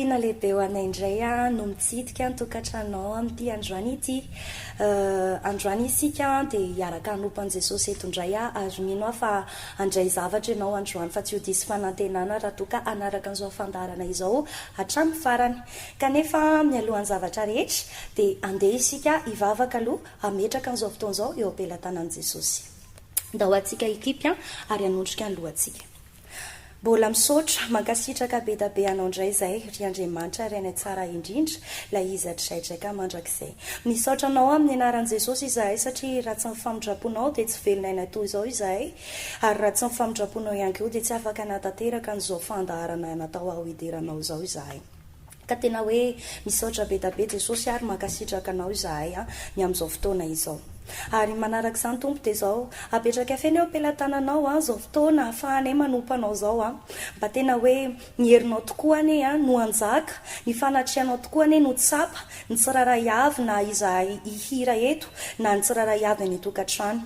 Fifaliana lehibe ho anay indray no mitsidika ny tokantranonao amin'ity androany ity. Androany isika dia hiaraka hanompo an'i Jesosy eto indray ary mino aho fa handray zavatra ianao androany fa tsy ho diso fanantenana raha toa ka hanaraka an'izao fandaharana izao hatramin'ny farany. Kanefa mialohan'ny zavatra rehetra dia andeha isika hivavaka aloha hametraka an'izao fotoana izao eo am-pelatanan'i Jesosy. Ndao antsika hikipy ary hanondrika ny lohantsika. Mbola misaotra, mankasitraka be da be anao ndray zay ry Andriamanitra Rainay tsara indrindra, lay izy hatrizay ka mandrakizay. Misaotra anao amin'ny anaran'i Jesosy izahay satria raha tsy ny famindramponao dia tsy velon'aina toy izao izahay ary raha tsy ny famindramponao ihany koa dia tsy afaka nahatanteraka an'izao fandaharana natao aho hideranao izao izahay. Ka tena hoe misaotra be da be Jesosy ary mankasitraka anao izahay an ny amin'izao fotoana izao. Ary manaraka izany Tompo dia izao, apetraka feno eo am-pelatananao an izao fotoana ahafahanay manompo anao izao an. Mba tena hoe ny herinao tokoa anie an no hanjaka, ny fanatrehanao tokoa anie no tsapa, ny tsirairay avy na izahay hihira eto na ny tsirairay avy any an-tokantrano.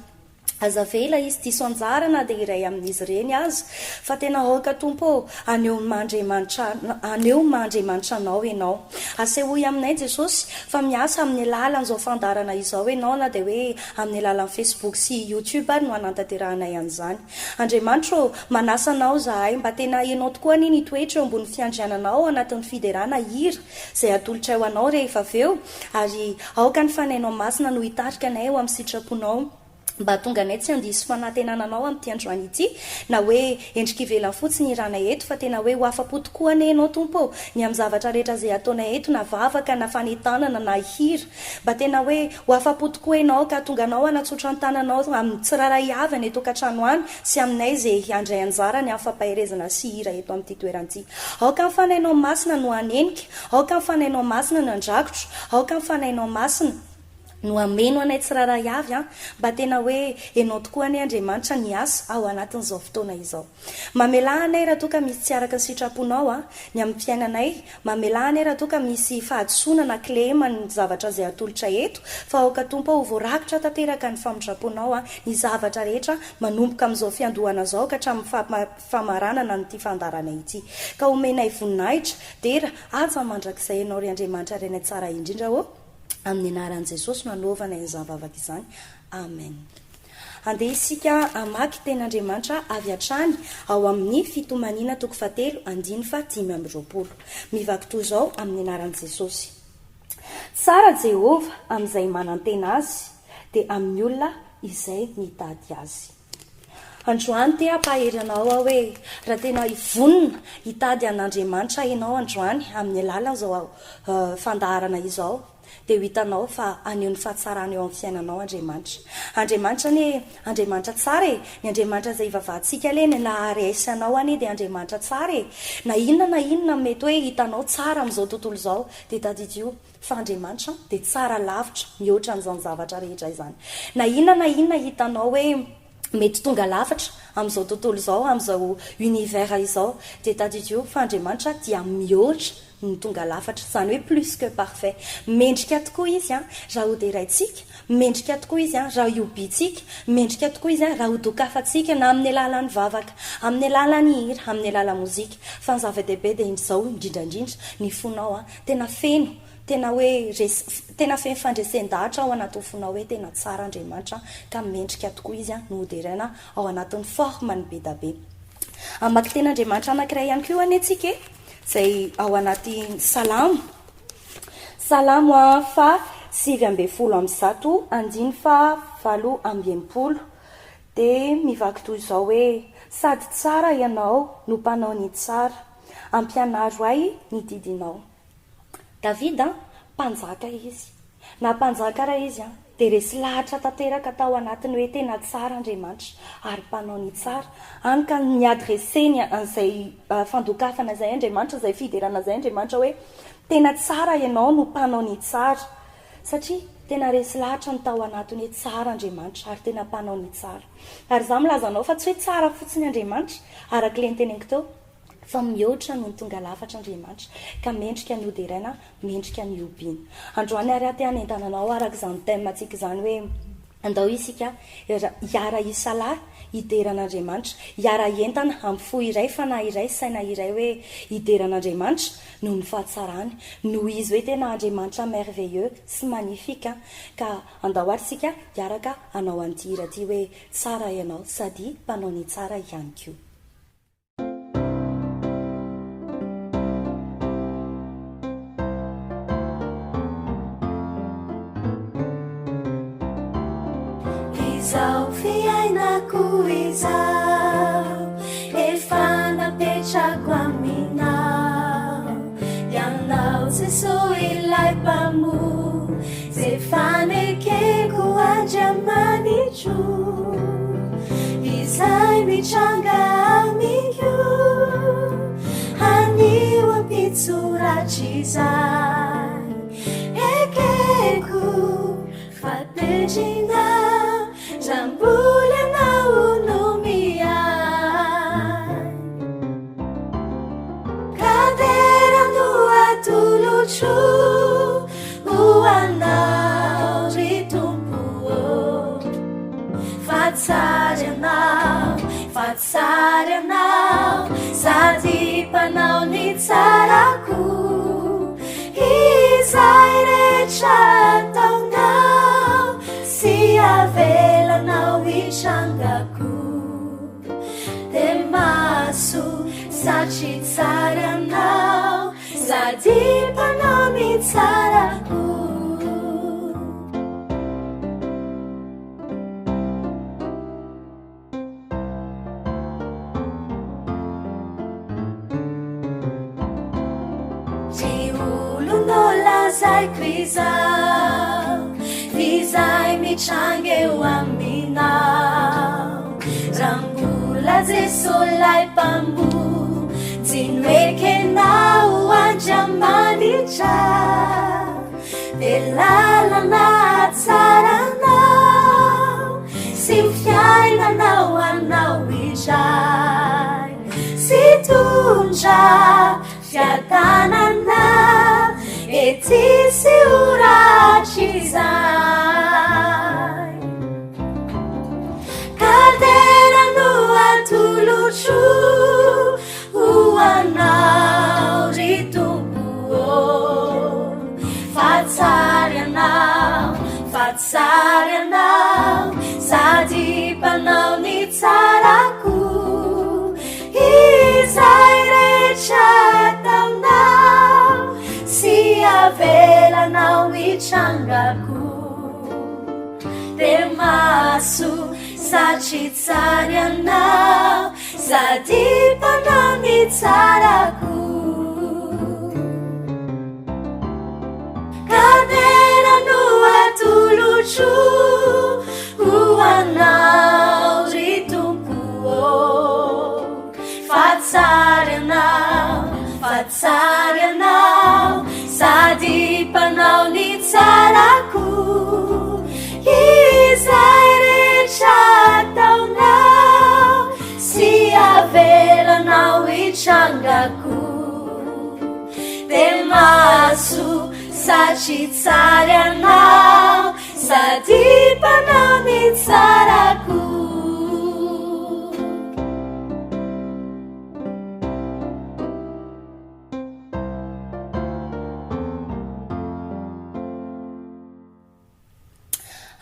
Aza avela hisy diso anjara na dia iray amin'izy ireny aza, fa tena aoka Tompo ô, haneho ny maha Andriamanitra haneho ny maha Andriamanitra Anao Ianao. Asehoy aminay Jesosy fa miasa amin'ny alalan'izao fandaharana izao Ianao na dia hoe amin'ny alalan'ny Facebook sy YouTube ary no hanantanterahanay an'izany. Andriamanitra ô, manasa Anao izahay mba tena Ianao tokoa anie ny hitoetra eo ambony fiandriananao ao anatin'ny fiderana hira izay atolotray ho Anao rehefa avy eo Ary aoka ny Fanahinao Masina no hitarika anay ho amin'ny sitraponao, mba hahatonga anay tsy handiso fanantenana Anao amin'ity androany ity, na hoe endrika ivelany fotsiny hiranay eto, fa tena hoe ho afa-po tokoa anie Ianao, Tompo ô, ny amin'ny zavatra rehetra izay ataonay eto, na vavaka, na fanentanana, na hira. Mba tena hoe ho afa-po tokoa Ianao, ka hahatonga Anao hanatsotra ny tananao amin'ny tsirairay avy any an-tokantrano any, sy aminay izay handray anjara ny amin'ny fampaherezana sy hira eto amin'ity toerana ity. Aoka ny Fanahinao Masina no hanenika, Aoka ny Fanahinao Masina no handrakotra, aoka ny Fanahinao Masina no hameno anay tsirairay avy an, mba tena hoe Ianao tokoa anie Andriamanitra ny hiasa ao anatin'izao fotoana izao. Mamelà anay raha toa ka misy tsy araka ny sitraponao an, ny amin'ny fiainanay, mamelà anay raha toa ka misy fahadisoana na kilema ny zavatra izay atolotra eto, fa aoka Tompo ho voarakitra tanteraka ny famindramponao an, ny zavatra rehetra manomboka amin'izao fiandohana izao ka hatramin'ny famaranana an'ity fandaharana ity. Ka omenay voninahitra, dera, haja mandrakizay Ianao ry Andriamanitra Rainay tsara indrindra ô, amin'ny anaran'i Jesosy no anaovanay an'izany vavaka izany. Amen. Andeha isika hamaky tenin'Andriamanitra avy hatrany ao amin'ny Fitomaniana toko fahatelo andiny faha 25. Mivaky toy izao amin'ny anaran'i Jesosy. Tsara Jehovah amin'izay manantena Azy, dia amin'ny olona izay mitady Azy. Androany te hampahery anao aho hoe raha tena vonona hitady an'Andriamanitra ianao androany amin'ny alalan'izao fandaharana izao dia ho hitanao fa haneho ny fahatsarany eo amin'ny fiainanao Andriamanitra. Andriamanitra anie Andriamanitra tsara e! Ny Andriamanitra izay ivavahantsika anie ny naharesy anao anie dia Andriamanitra tsara e! Na inona na inona mety hoe hitanao tsara amin'izao tontolo izao dia tadidio Fa Andriamanitra dia tsara lavitra mihoatra an'izany zavatra rehetra izany. Na inona na inona hitanao hoe mety tonga lafatra amin'izao tontolo izao, amin'izao univers izao, dia tadidio fa Andriamanitra dia mihoatra ny tonga lafatra, izany hoe plus que parfait. Mendrika tokoa Izy raha hoderaintsika, mendrika tokoa Izy raha hihobiantsika, mendrika tokoa Izy raha hodokafantsika na amin'ny alalan'ny vavaka, amin'ny alalan'ny hira, amin'ny alalan'ny mozika. Fa ny zava-dehibe dia izao indrindra indrindra, ny fonao Tena feno, tena hoe res, tena feno fandresen-dahatra ao anatin'ny fonao hoe tena tsara Andriamanitra ka mendrika tokoa Izy no hoderaina ao anatin'ny forme-ny be da be. Hamaky tenin'Andriamanitra anankiray ihany koa anie tsika e, izay ao anaty Salamo. Salamo faha 119 andiny faha 68 dia mivaky toy izao hoe, Sady tsara Ianao no mpanao ny tsara. Ampianaro ahy ny didinao. Davida, mpanjaka izy. Na mpanjaka ara izy, dia resy lahatra tanteraka tao anatiny hoe tena tsara Andriamanitra ary mpanao ny tsara. Hany ka ni-adresser-ny an'izay fandokafana izay Andriamanitra, izay fiderana izay Andriamanitra hoe, tena tsara ianao no mpanao ny tsara. Satria tena resy lahatra ny tao anatiny hoe tsara Andriamanitra ary tena mpanao ny tsara. Ary izaho milaza anao fa tsy hoe tsara fotsiny Andriamanitra, araka ilay noteneniko teo, fa mihoatra noho ny tonga lafatra Andriamanitra, ka mendrika ny hoderaina, mendrika ny hobiana. Androany ary aho te hanentana anao araka izany thème-ntsika izany hoe. Andao isika hiara-hisalahy hidera an'Andriamanitra, hiara-hientana amin'ny fo iray, fanahy iray, saina iray hoe hidera an'Andriamanitra noho ny fahatsarany, noho Izy hoe tena Andriamanitra merveilleux sy magnifique. Ka andao ary isika hiaraka hanao an'ity hira ity hoe Tsara Ianao sady Mpanao ny tsara ihany koa. Izao fiainako izao efa napetrako aminao Ianao Jeso ilay Mpamonjy efa nekeko Andriamanitro Izay mitranga amiko Anio ampitso rahatrizay Ekeko fa tendrina Raha mbola ianao no miahy Ka dera no atolotro ho anao ry Tompo ô Fa tsara ianao, fa tsara ianao Sady mpanao ny tsara koa Izay rehetra ataonao Tsy avelanao hitranga koa Dia maso satria tsara ianao Sady mpanao ny tsara koa Ry olona lazaiko izao, f'izay mitranga eo aminao. Raha mbola Jeso lay Mpamonjy no ekenao Andriamanitra. Dia lalana hatsaranao sy ho fiainana ho anao indray sy hitondra fiadanana ety sy ho rahatrizay. Ka dera no atolotro Ho anao ry Tompo ô, fa tsara Ianao, fa tsara Ianao, sady mpanao ny tsara koa. Izay rehetra ataonao, tsy avelanao hitranga koa. Dia maso satria tsara Ianao. Sady mpanao ny tsara koa. Ka dera no atolotro ho anao ry Tompo ô. Fa tsara Ianao, fa tsara Ianao, sady mpanao ny tsara koa. Izay rehetra ataonao sy avelanao hitranga koa dia mahasoa satria tsara ianao sady mpanao ny tsara koa.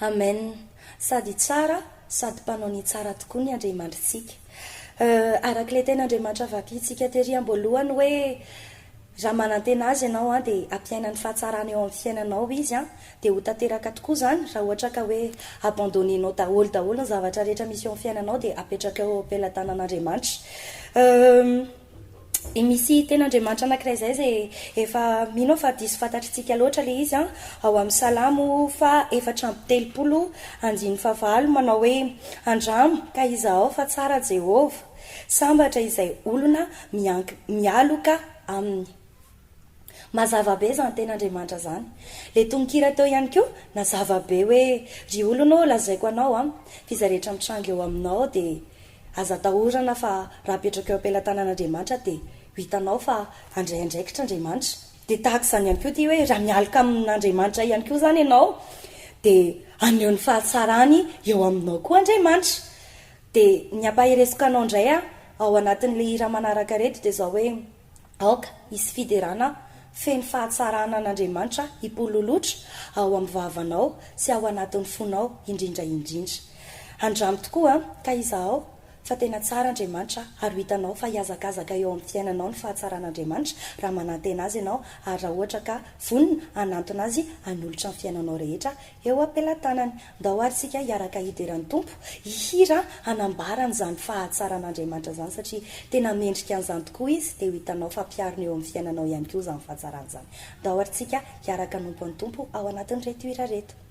Amen! Sady tsara sady mpanao ny tsara tokoa ny Andriamandritsika. Araka ilay tenin'Andriamanitra vakintsika tery am-boalohany hoe raha manantena Azy ianao an dia hampiaina ny fahatsarana eo amin'ny fiainanao Izy an, dia ho tanteraka tokoa izany raha ohatra ka hoe abandonner-nao daholo daholo ny zavatra rehetra misy eo amin'ny fiainanao dia apetrakao eo am-pelatanan'Andriamanitra. Misy tenin'Andriamanitra anankiray izay izay efa mino aho fa diso fantatritsika loatra ilay izy an, ao amin'ny Salamo faha 34 andininy fahavalo manao hoe, Andramo ka izahao fa tsara Jehovah, sambatra izay olona mialoka aminy. Mazava be izany tenin'Andriamanitra izany. Ilay tononkira teo ihany koa nazava be hoe, ry olona ô lazaiko anao an, fa izay rehetra mitranga eo aminao dia aza atahorana fa raha apetraka eo am-pelatanan'Andriamanitra dia ho hitanao fa handray andraikitra Andriamanitra. Dia tahaka izany ihany koa ity hoe raha mialoka amin'Andriamanitra ihany koa izany ianao dia. haneho ny fahatsarany eo aminao koa Andriamanitra. Dia ny ampahereziko anao indray ao anatin'ilay hira manaraka ireto dia izao hoe, Aoka hisy fiderana feno fahatsarana an'Andriamanitra hipololotra ao amin'ny vavanao sy ao anatin'ny fonao indrindra indrindra. Andramo tokoa ka izahao fa tena tsara Andriamanitra ary ho hitanao fa hihazakazaka eo amin'ny fiainanao ny fahatsaran'Andriamanitra raha manantena Azy ianao ary raha ohatra ka vonona hanantona Azy hanolotra ny fiainanao rehetra eo am-pelatanany. Ndao ary isika hiaraka hidera ny Tompo, hihira hanambara an'izany fahatsaran'Andriamanitra izany satria tena mendrika an'izany tokoa Izy dia ho hitanao fa ampiharina eo amin'ny fiainanao ihany koa izany fahatsarana izany. Ndao ary isika hiaraka hanompo an'ny Tompo ao anatin'ireto hira ireto.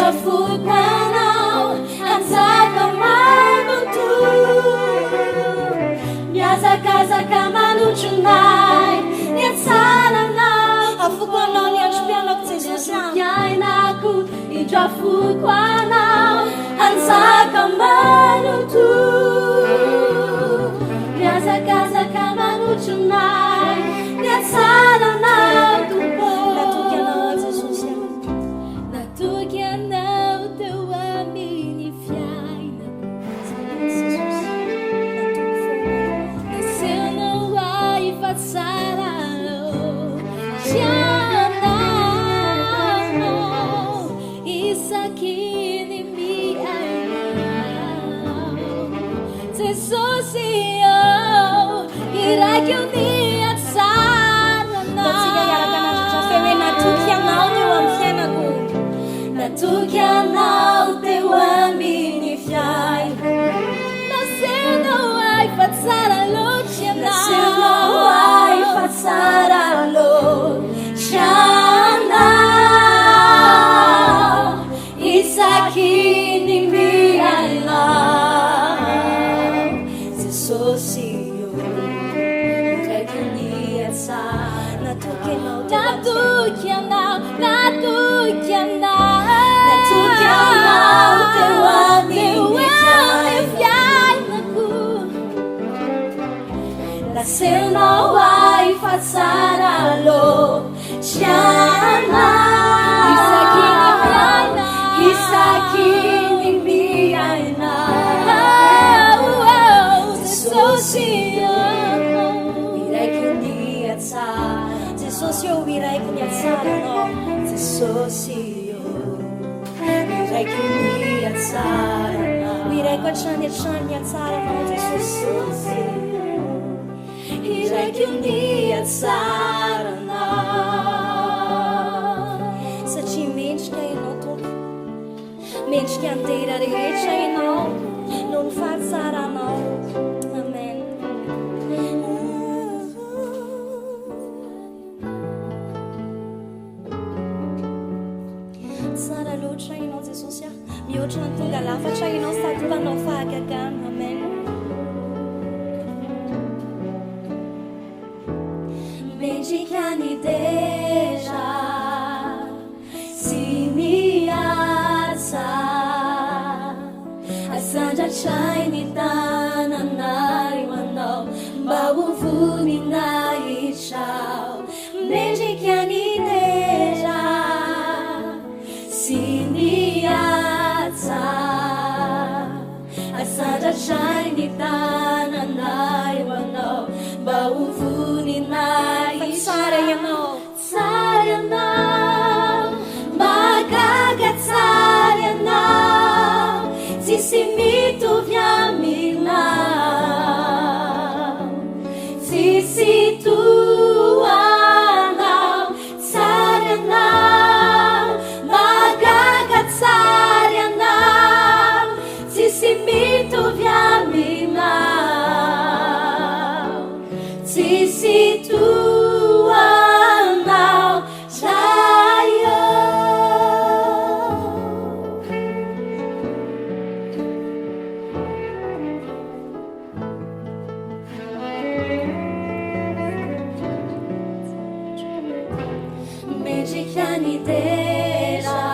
Indra foko anao hanjaka manontolo. Mihazakazaka manotrona ahy ny hatsaranao. Afoko anao ny androm-piainako Jesosy a. Fiainako, indra foko anao hanjaka manontolo. Mihazakazaka manotrona ahy ny hatsaranao Tompo. Natoky anao aho Jesosy a. Natoky anao teo amin'ny fiainako. Jesosy. Natoky foana ianao. Nasehonao ahy fa tsara ianao isaky ny miaina. Jesosy ô, iraiko ny hatsaranao. Antsika hiaraka hanandratra feo hoe natoky anao teo amin'ny fiainako. Natoky anao teo amin'ny fiainako. Nasehonao ahy fa tsara loatra ianao. Nasehonao ahy fa tsara loatra ianao. Isaky ny miaina. Jesosy ô, iraiko ny hatsara. Natoky anao teo amin'ny Natoky anao, natoky anao. Natoky anao teo amin'ny Teo amin'ny fiainako. Nasehonao ahy fa tsara loatra ianao. Isaky ny miaina. Isaky ny miaina. Oh, oh, Jesosy ô. Iraiko ny hatsara. Jesosy ô, iraiko ny hatsaranao. Jesosy ô, iraiko ny hatsaranao. Iraiko hatrany hatrany ny hatsaranao Jesosy. Iraiko ny hatsaranao. Satria mendrika ianao Tompo. Mendrika ny dera rehetra ianao noho ny fahatsaranao. Amen. Tsara loatra ianao Jesosy a. Mihoatra ny tonga lafatra ianao sady mpanao fahagagana. Amen. Mendrika ny dera sy ny haja. Asandratray ny tananay ho anao mba ho voninahitrao. Mendrika ny dera sy ny haja. Asandratray ny tananay ho anao mba ho voninahitrao. Tsara ianao. Tsara ianao, mahagaga tsara ianao, tsisy mitovy aminao, tsisy toanao. Tsara ianao, mahagaga tsara ianao, tsisy mitovy aminao, tsisy toanao. Ray ô. Mendrika ny dera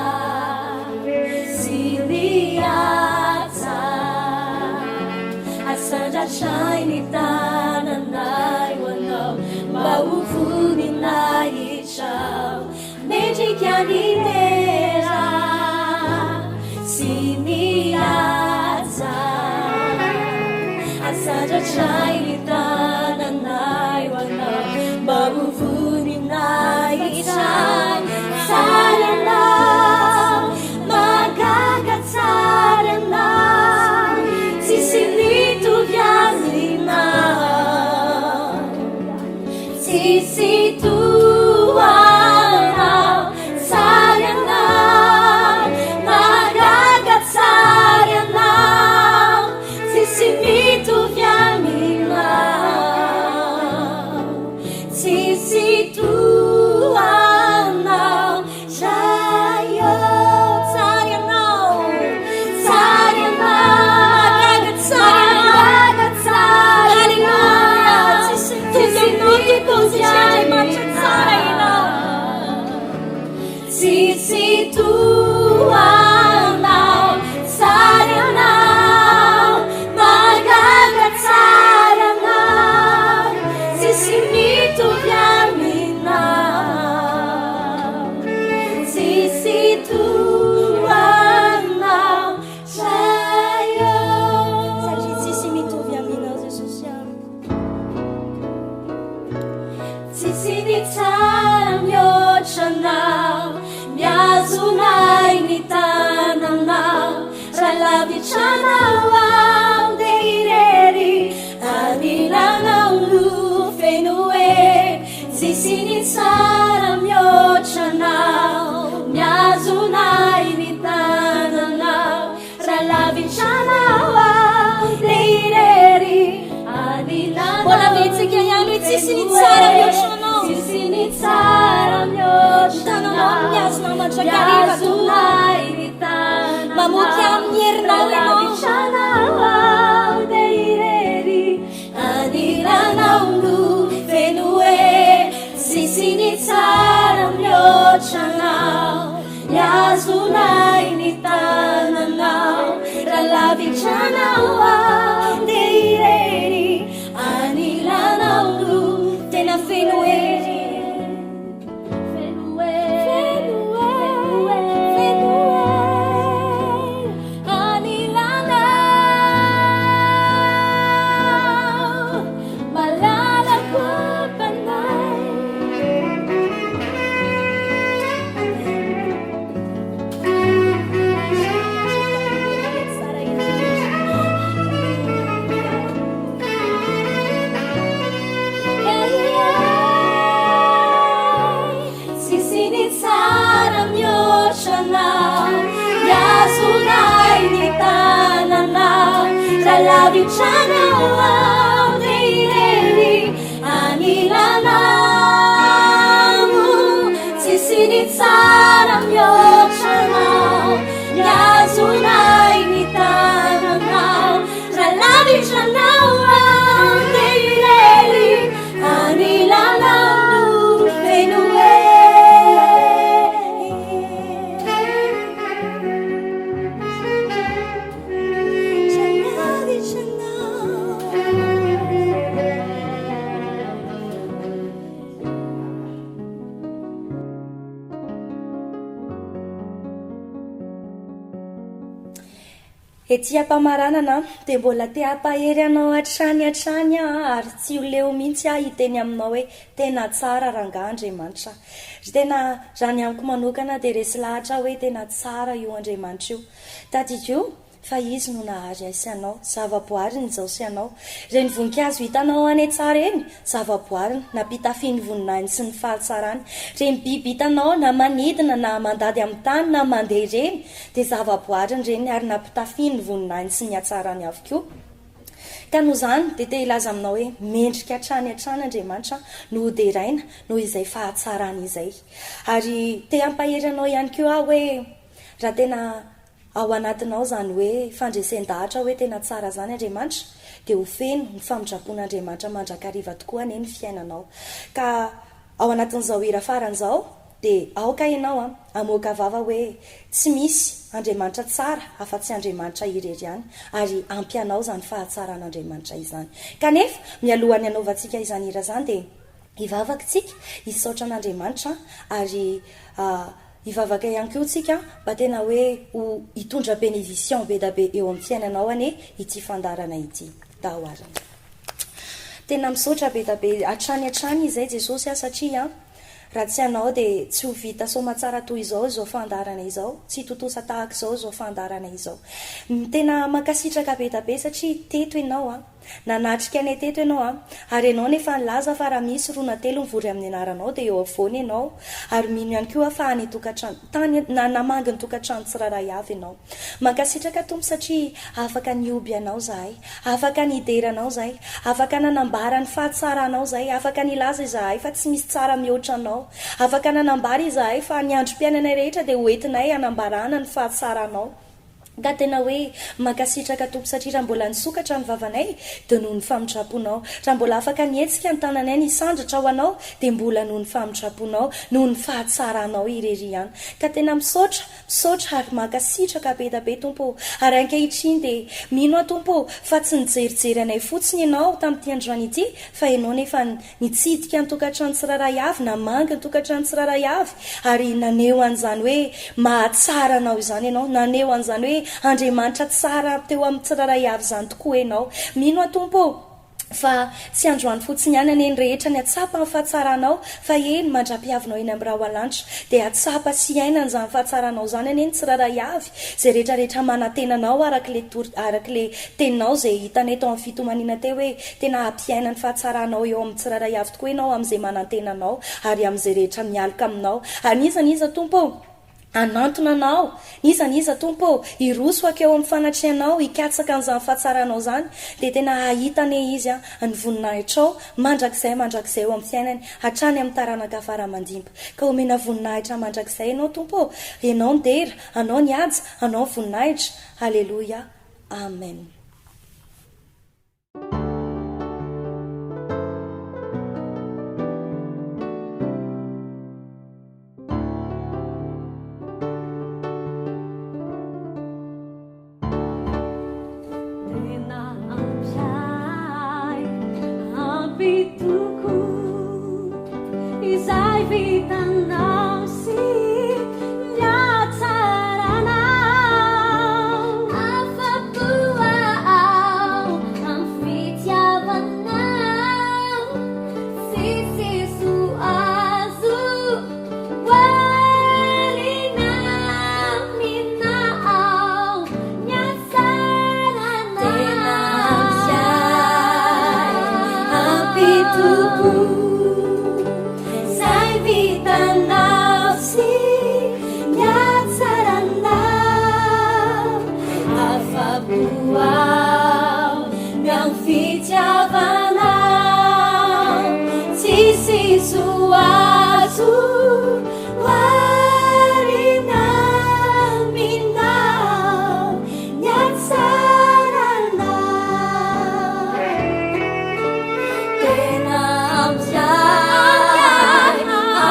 sy ny haja. Asandratray ny tananay ho anao mba ho voninahitrao. Mendrika ny dera sy ny haja. Asandratray ny tananay ho anao mba ho voninahitrao. Tsara ianao, mahagaga tsara ianao, tsisy mitovy aminao, tsisy toanao. Tsara ianao, mahagaga tsara ianao, tsisy mitovy aminao, tsisy toanao. Ray ô. Tsara ianao. tsara mihoatra anao Mihazona ahy ny tananao Raha lavitra anao aho dia irery anilanao Mbola averintsika ihany hoe tsisy ny tsara mihoatra anao. Tsisy ny tsara mihoatra Ny tananao no mihazona ahy mandrakariva Tompo. Mihazona ahy ny tananao Mamoky amin'ny herinao Raha ianao. lavitra anao aho dia irery Anilanao no feno hery Tsisy ny tsara mihoatra anao Mihazona ahy ny tananao Raha lavitra anao aho dia irery Anilanao no tena feno hery Feno hery, feno hery, feno hery Anilanao Malalako am-panahy Tsisy ny tsara mihoatra anao Mihazona ahy ny tananao Raha lavitra anao aho dia irery anilanao Tsisy ny tsara mihoatra anao Mihazona ahy ny tananao Raha lavitra anao aho dia irery anilanao no feno hery Raha lavitra anao. Ety am-pamaranana dia mbola te hampahery anao hatrany hatrany aho ary tsy ho leo mihitsy aho hiteny aminao hoe tena tsara rangaha Andriamanitra. Ry tena raha ny amiko manokana dia resy lahatra aho hoe tena tsara io Andriamanitra io. Tadidio fa Izy no nahary ahy sy anao, zavaboariny izao sy anao. Ireny voninkazo hitanao any an-tsaha ireny, zavaboariny, nampitafiany voninahiny sy ny fahatsarany. Ireny biby hitanao na manidina na mandady amin'ny tany na mandeha ireny, dia zavaboariny ireny ary nampitafiany ny voninahiny sy ny hatsarany avokoa. Ka noho izany dia te hilaza aminao hoe mendrika hatrany hatrany Andriamanitra no hoderaina noho izay fahatsarany izay. Ary te hampahery anao ihany koa aho hoe raha tena ao anatinao izany hoe fandresen-dahatra hoe tena tsara izany Andriamanitra dia ho feno ny famindram-pon'Andriamanitra mandrakariva tokoa anie ny fiainanao. Ka ao anatin'izao hira farany izao dia aoka ianao hamoaka vava hoe tsy misy Andriamanitra tsara afa-tsy Andriamanitra irery ihany ary ampy anao izany fahatsaran'Andriamanitra izany. Kanefa mialohan'ny hanaovantsika izany hira izany dia hivavaka isika, hisaotra an'Andriamanitra ary hivavaka ihany koa isika mba tena hoe ho hitondra bénédiction be da be eo amin'ny fiainanao anie ity fandaharana ity. Dahoarana. Tena misaotra be da be hatrany hatrany izay Jesosy a satria Raha tsy anao dia tsy ho vita soamatsara toy izao izao fandaharana izao, tsy tontosa tahaka izao izao fandaharana izao. Tena mankasitraka be da be satria teto ianao an, nanatrika anay teto ianao an, ary ianao nefa nilaza fa raha misy roa na telo mivory amin'ny anaranao dia eo afovoany ianao, ary mino ihany koa aho fa any an-tokantrano, tany, na namangy ny tokantrano tsirairay avy ianao. Mankasitraka Tompo satria afaka nihoby Anao zahay, afaka nidera Anao zahay, afaka nanambara ny fahatsaranao zahay, afaka nilaza izahay fa tsy misy tsara mihoatra Anao, afaka nanambara izahay fa ny androm-piainanay rehetra dia ho entinay hanambarana ny fahatsaranao. Ka tena hoe mankasitraka Tompo satria raha mbola nisokatra ny vavanay dia noho ny famindram-ponao, raha mbola afaka nihetsika ny tananay nisandratra ho Anao dia mbola noho ny famindram-ponao, noho ny fahatsaranao irery ihany. Ka tena misaotra Misaotra ary mankasitraka be da be Tompo ô! Ary ankehitriny dia mino aho Tompo ô fa tsy nijerijery anay fotsiny Ianao tamin'ity androany ity fa Ianao nefa nitsidika ny tokantrano tsirairay avy, namangy ny tokantrano tsirairay avy ary naneho an'izany hoe mahatsara Anao izany Ianao, naneho an'izany hoe Andriamanitra tsara teo amin'ny tsirairay avy izany tokoa Ianao. Mino aho Tompo ô! Fa tsy androany fotsiny ihany anie ny rehetra ny hatsapa ny fahatsaranao fa eny mandra-pihavinao eny amin'ny rahoalanitra dia hatsapa sy hiainana izany fahatsaranao izany anie ny tsirairay avy izay rehetra rehetra manantena anao araka ilay tor araka ilay teninao izay hitanay tao amin'ny fitomaniana teo hoe tena hampiaina ny fahatsaranao eo amin'ny tsirairay avy tokoa ianao amin'izay manantena anao ary amin'izay rehetra mialoka aminao ary n'iza n'iza Tompo ô Hanantona Anao, n'iza n'iza, Tompo ô, hiroso hankeo amin'ny fanatrehanao hikatsaka an'izany fahatsaranao izany, dia tena hahita anie izy ny voninahitrao mandrakizay mandrakizay eo amin'ny fiainany, hatrany amin'ny taranaka fara aman-dimby. Ka omena voninahitra mandrakizay Ianao, Tompo ô, Ianao ny dera, Anao ny haja, Anao ny voninahitra. Haleloia. Amen. Tena ampy ahy, ampy tokoa izay vitanao sy ny hatsaranao. Afa-po aho amin'ny fitiavanao, tsisy zo azo oharina aminao ny hatsaranao. Tena ampy ahy, ampy tokoa Izay vitanao sy ny hatsaranao. Afa-po aho ny amin'ny fitiavanao. Tsisy zo azo oharina aminao ny hatsaranao. Tena ampy ahy,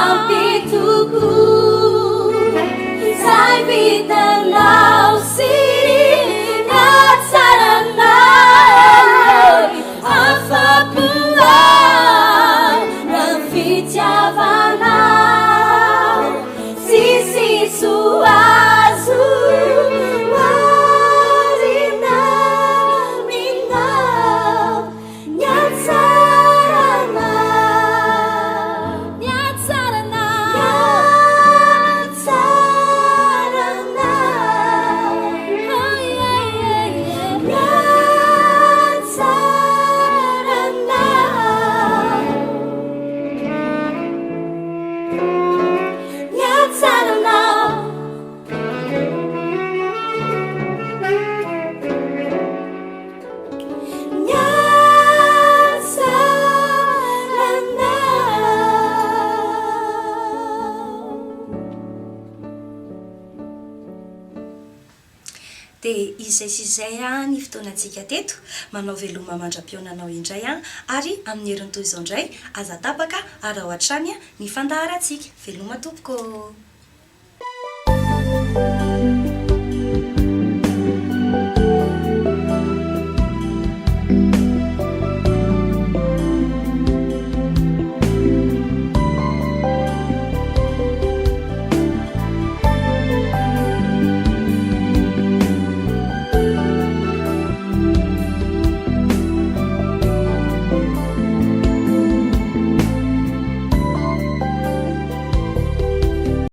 ampy tokoa izay vitanao sy ny hatsaranao. Afa-po aho raha ny fitiavanao tsisy soa azo oharina aminao. Ny hatsarana, ny hatsarana, ny hatsarana, oh yeah yeah yeah, ny hatsarana, ny hatsarana. Dia izay sy izay ny fotoanantsika teto. Manao veloma mandra-pihaonanao indray ary amin'ny heriny toy izao indray, aza tapaka, araho hatrany ny fandaharantsika. Veloma tompoko ô!